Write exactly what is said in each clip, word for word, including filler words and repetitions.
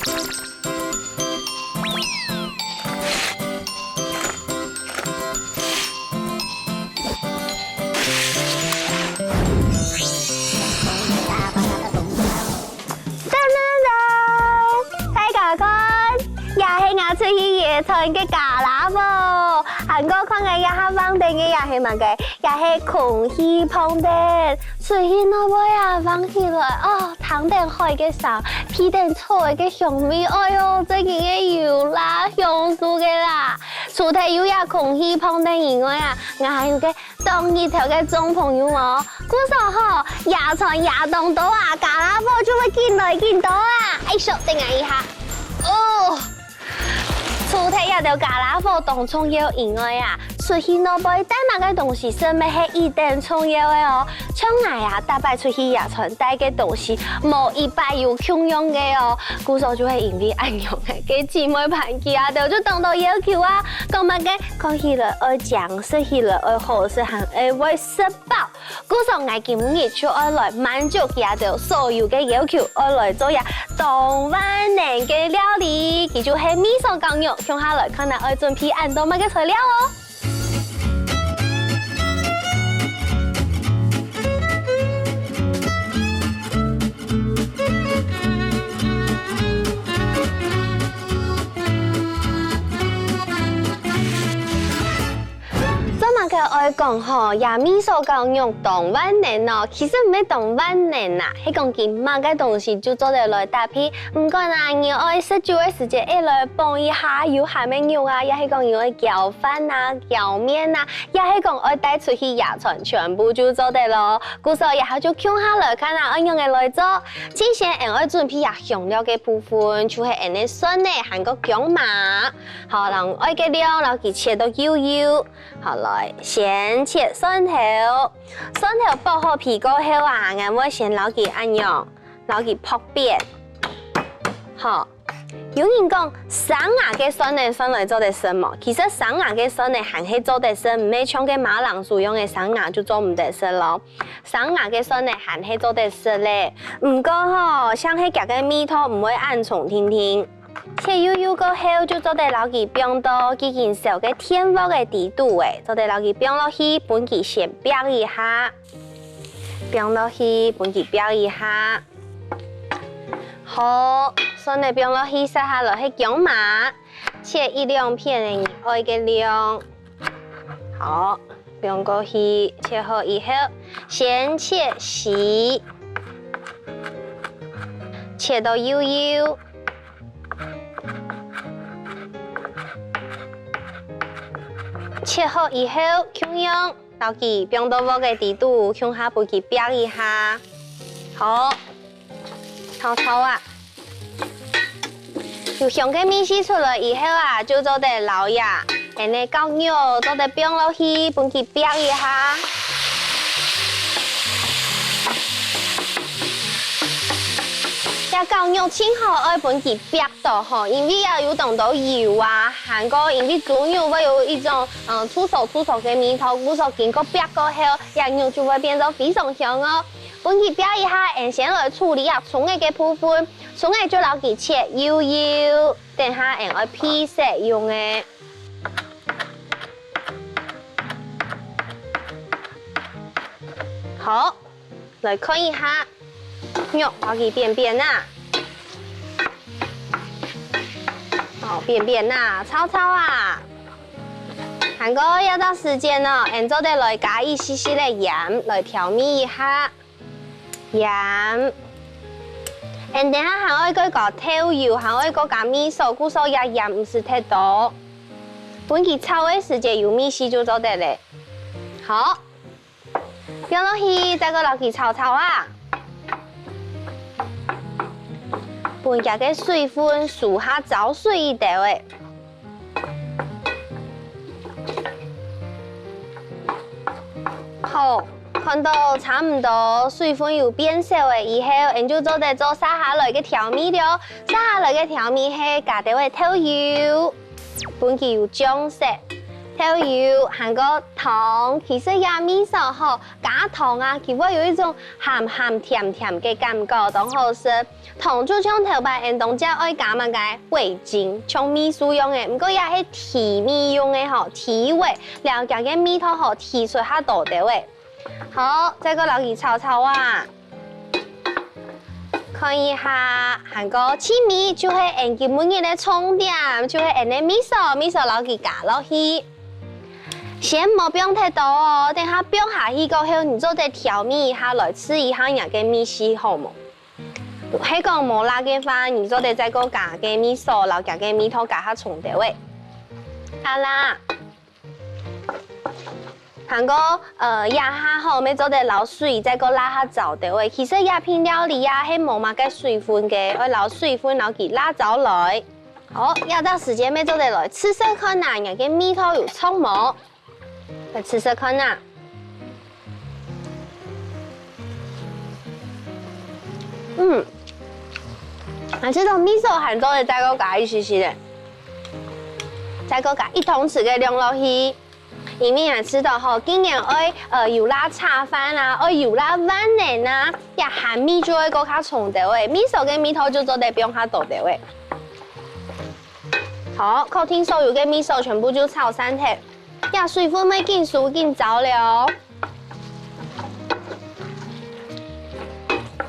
噔噔噔！大家看，這係𠊎出去野餐个傢啦屋。還過看𠊎這下橫等个這係麼个？這係空氣磅等。出去外背啊，橫起來，哦，聽等海个聲，鼻等草仔个香味，哎喲，真經个有啦，享受个啦！除忒有這空氣磅等以外啊，𠊎還有个當日頭个帳篷有無？故所吼，野餐野當多啊，傢啦屋就會緊來緊多啊！哎咻，等𠊎一下。哦，除忒這兜傢啦屋當重要以外啊，出去外背帶麼个東西食乜係一等重要个哦。像𠊎啊，逐擺出去野餐帶个東西，無一擺有共樣个哦。故所就係因為恁樣个，該姊妹伴佢啊，就當多要求啊，講麼个看起來愛靚，食起來愛好食，還愛會食飽。 故所𠊎今日就愛來滿足佢兜所有个要求，愛來做一當萬能个料理，佢就係味噌絞肉。共下來看啊，愛準備恁多麼个材料哦。 做麼个愛講吼，這味噌絞肉當萬能哦？其實毋係當萬能啊，係講佢麼个東西就做得來搭配。毋管啊，你愛食晝个時節，愛來傍一下有鹹个肉啊，也係講你愛攪飯啊、攪麵啊，也係講愛帶出去野餐，全部就做得咯。故所這下就共下來看啊，愛仰仔來做。首先，𠊎愛準備啊香料个部分，就係𠊎个蒜仔還過薑嫲。 好，摎愛个量摎佢切到幼幼。好，來，先切蒜頭。蒜頭剝好皮過後啊，𠊎會先摎佢恁樣，摎佢剝扁。好，有人講生牙个蒜仔算來做得食無？其實生牙个蒜仔還係做得食，毋係像該馬鈴薯樣个生牙就做毋得食咯。生牙个蒜仔還係做得食咧。毋過吼，像係佢个味道毋會恁重定定。 切幼幼過後，就做得摎佢放到既經燒个電鑊个底肚仔，做得摎佢放落去，分佢先煏一下。放落去，分佢煏一下。好，蒜仔放落去，接下來係薑嫲，切一兩片仔你愛个量。 好，放過去，切好以後，先切絲，切到幼幼，切好以後，共樣摎佢放到鑊个底肚，共下分佢煏一下。好，炒炒啊！ 有香个味緒出來以後啊，就做得摎這𠊎个絞肉做得放落去，分佢煏一下。這絞肉盡好愛分佢煏著吼，因為這有當多油啊，還過因為豬肉會有一種，嗯，臭臊臭臊个味道，故所經過煏過後，這肉就會變到非常香哦。 分佢煏一下，𠊎先來處理啊蔥仔个部分。蔥仔就摎佢切幼幼，等下𠊎愛配色用个。好，來看一下，肉摎佢扁扁啊。好，扁扁啊，炒炒啊。還過這兜時間哦，𠊎做得來加一息息个鹽，來調味一下。 鹽。𠊎等下還愛過加豆油，還愛過加味噌，故所這鹽毋使忒多。分佢炒个時節有味緒就做得咧。好，放落去，再過摎佢炒炒啊。分佢个水分收下，燥水一兜仔。 好，看到差毋多水分有變少了以後，𠊎就做得做續下來个調味了。續下來个調味係加兜仔豆油，分佢有醬色。豆油，還過糖。其實這味噌吼，加糖啊，佢會有一種鹹鹹甜甜个感覺，當好食。糖就像頭擺𠊎等講愛加麼个味精，像味素樣个，毋過這係提味用个吼，提味，了解个味道吼，提出較多个味。好，再過摎佢炒炒啊。 看一下，還過盡尾就係𠊎等今晡日个重點，就係𠊎等个味噌，味噌摎佢加落去。先莫放忒多哦，等下放下去過後，你做得調味一下，來試一下若个味緒好無？係講無辣个話，你做得再過加个味噌，摎佢个味道加較重兜仔。好啦。 還過，呃，這下吼，乜做得摎水再過摎較燥兜仔。其實這片料理啊，係無麼个水分个，愛摎水分摎佢摎燥來。好，這隻時間乜做得來試食看啊，若个味道有著無？來試食看啊。嗯，啊，這種味噌還做得再過加一息息个，再過加一湯匙个量落去。 因為啊，知道吼，既然愛，呃，油辣炒飯啊，愛油辣萬能啊，這鹹味就會過較重兜仔，味噌个味道就做得放較多兜仔。好，確定所有个味噌全部就炒散忒，這水分會緊收緊燥了哦。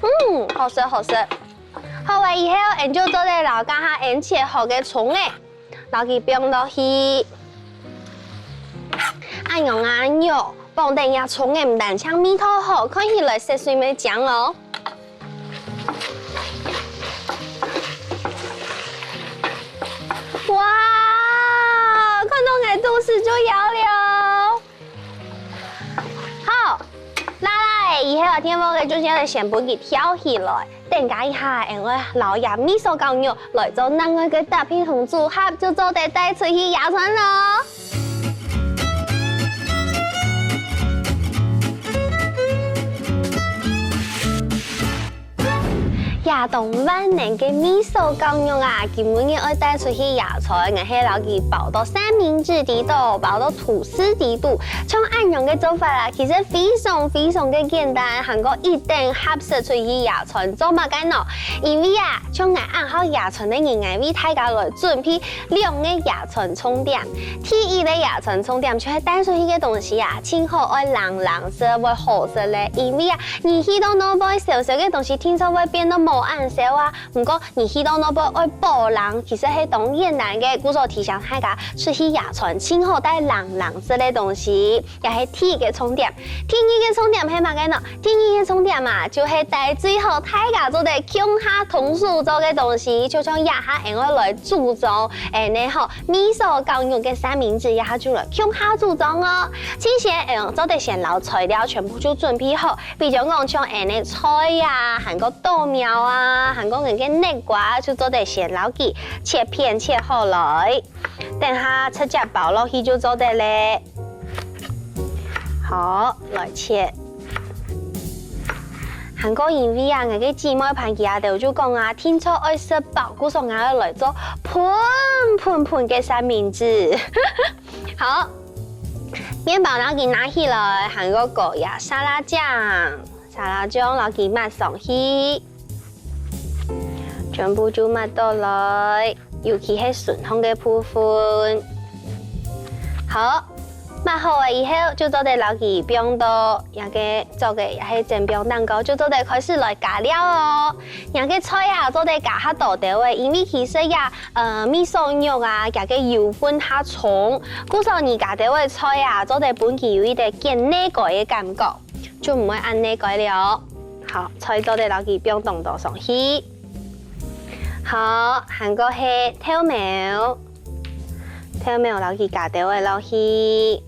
嗯，好食好食。好了以後，𠊎等就做得摎這下𠊎等切好个蔥仔， 摎佢放落去。恁樣啊，肉放等這蔥仔毋單淨味道好，看起來色水乜靚哦。哇，看著𠊎肚屎就枵了。好，辣辣个，以後啊，電鍋个就先來先分佢吊起來。 等加一下，𠊎會摎這味噌絞肉來做另外个搭配同組合，就做得帶出去野餐囉。這當萬能个味噌絞肉啊，今晡日愛帶出去野餐，𠊎係摎佢包到三明治底肚，包到吐司底肚。像恁樣个做法啊，其實非常非常个簡單，還過一等合適出去野 餐做麼个呢？因為啊，像𠊎恁好野餐个人，𠊎為大家來準備兩個野餐重點。第一個野餐重點就係帶出去个東西啊，盡好愛冷冷食會好食咧。因為啊，你去到外背燒燒个東西，定著會變到無恁燒啊。毋過你去到外背愛保冷，其實係當困難个。故所提醒大家，出去野餐盡好帶冷冷食个東西。 這係第一個重點。第二個重點係麼个呢？第二個重點啊，就係帶最好大家做得共下動手做个東西，就像這下𠊎愛來組裝，恁呢吼，味噌絞肉个三明治，這下就來共下組裝哦。之前，嗯，做得先摎材料全部就準備好，比如講像恁呢菜啊，還過豆苗啊，還過𠊎个南瓜，就做得先摎佢切片切好來。 等下直接包落去就做得咧。好，來切。還過因為啊，𠊎个姊妹伴佢兜就講啊，定著愛食飽，故所𠊎愛來做忒忒忒个三明治。好，麵包摎佢拿起來，還過膏這沙拉醬，沙拉醬摎佢抹上去。 全部就抹倒來，尤其係脣項个部分。好，抹好了以後，就做得摎佢放到這個做个也係煎餅蛋糕，就做得開始來加料哦。這個菜啊，做得加較多兜仔，因為其實呀，呃，味噌肉啊，佢个油分較重，故所你加兜仔菜啊，做得分佢有一點鹹膩个感覺。 就毋會恁膩个了。好，菜做得摎佢放當多上去。好，還過係豆苗，豆苗摎佢加兜仔落去。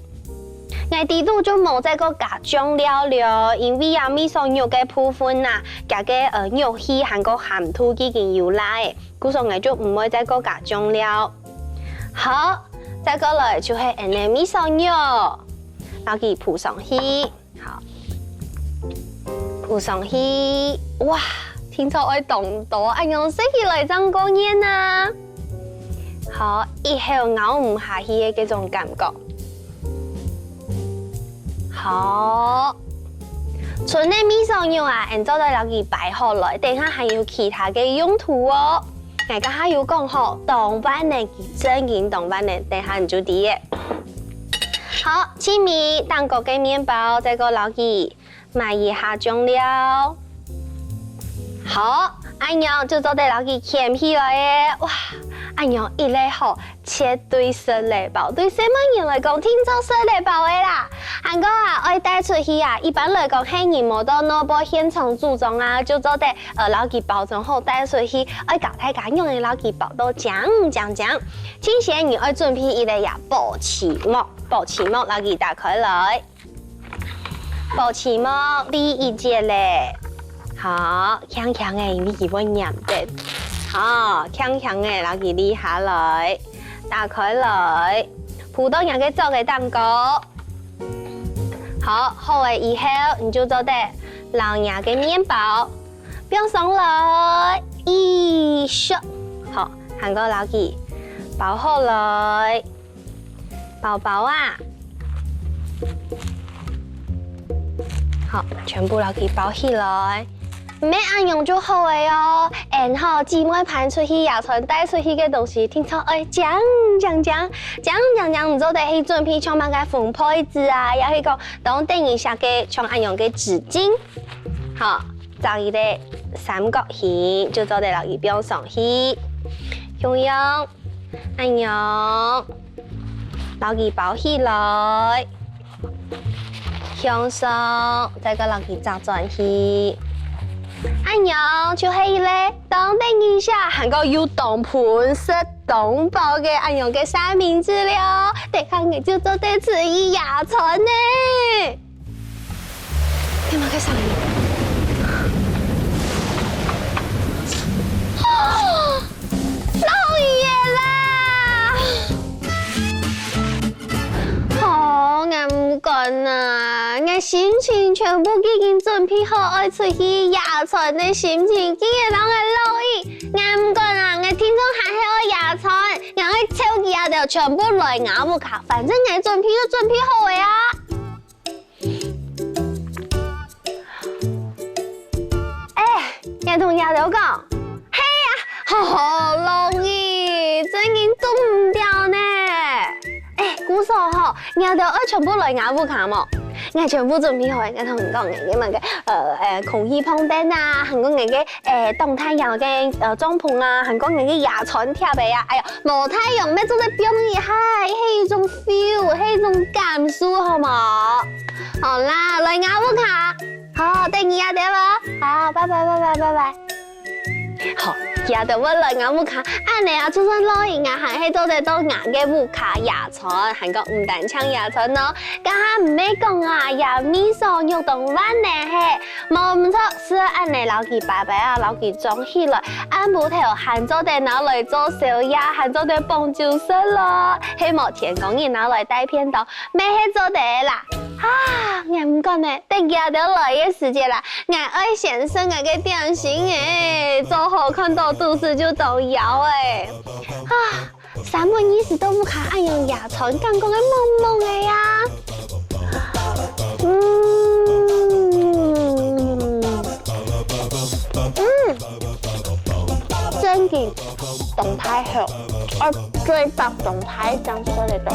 𠊎底肚就無再過加醬料了，因為啊，味噌肉个部分啊，佢个，呃，肉氣還過鹹度已經有辣咧，故所𠊎就毋會再過加醬料。好，再過來就係𠊎个味噌肉，摎佢鋪上去。 好，鋪上去，哇，定著愛當多，恁樣食起來正過癮啊！好，一口咬毋下去个該種感覺。哦，春仔味噌肉啊，𠊎做得摎佢擺好來，等下還有其他个用途哦。𠊎頭下有講吼，當萬能，正經當萬能，等下你就知了。好，盡尾頂高个麵包，再過摎佢抹一下醬料。好，恁樣就做得摎佢捲起來了。哇，恁樣一來吼，絕對食得飽，對細妹人來講，定著食得飽个啦。還過啊，愛帶出去啊，一般來講，係人無到外背現場組裝啊，就做得，呃，摎佢包裝好帶出去，愛教大家仰仔摎佢包到靚靚靚。首先你愛準備一個呀，保鮮膜，保鮮膜摎佢打開來。 保鮮膜，這一節咧，好，輕輕仔，因為佢會黏等。好，輕輕仔，摎佢拉下來，打開來，鋪到若个桌个頂高。好，好了以後，你就做得摎若个麵包放上來，一咻，好，還過摎佢包好來。 包包啊。好，全部摎佢包起來。毋係恁樣就好了哦。然後姊妹伴出去，也穿帶出去个東西，定著愛靚靚靚，靚靚靚，毋做得去準備像麼个紅配紙啊，也係講當得人惜个像恁樣个紙巾。好，紮一個三角形，就做得摎佢放上去。共樣， 恁樣，摎佢包起來，向上，再過摎佢紮轉去。恁樣就係一個當得人惜，還過又當分食當飽个恁樣个三明治了。等下𠊎就做得出去野餐呢！ 聽麼个聲音？落雨了啦！好，𠊎毋管啊，𠊎心情全部已經準備好，愛出去野餐个心情，竟然摎𠊎落雨！𠊎毋管啊，𠊎定著還係愛野餐，𠊎愛招佢兜全部來吾屋下，反正𠊎準備都準備好了啊！ 哎，𠊎同若兜講，係啊，好好容易，正經堵毋著呢。哎，故所吼，若兜愛全部來吾屋下無？𠊎全部準備好，𠊎同你講，𠊎个麼个，呃，呃，空氣磅牯啊，還過𠊎个，呃，擋太陽个，呃，帳篷啊，還過𠊎个野餐貼仔啊，哎喲， 無太陽乜做得放一下，係一種feel，係一種感受，好無？好啦，來吾屋下，好，等你啊，對無？好，拜拜，拜拜，拜拜。好，佢兜會來吾屋下，恁仔啊，就算落雨啊，還係做得到吾个屋下野餐，還過毋單淨野餐哦。該下毋係講啊，這味噌肉當萬能係，無毋著，係恁仔摎佢拜拜啊，摎佢裝起來， 暗晡頭還做得拿來做宵夜，還做得傍晝食咯。係無天光日拿來帶便當，乜係做得啦。啊，𠊎毋管呢，等佢兜來个時節啦，𠊎愛先食𠊎个點心欸，做好看到肚屎就當枵欸。啊，三不二時到屋下恁樣野餐，感覺个茫茫个呀。嗯，嗯。 正經當大口，愛嘴巴張大正食得到。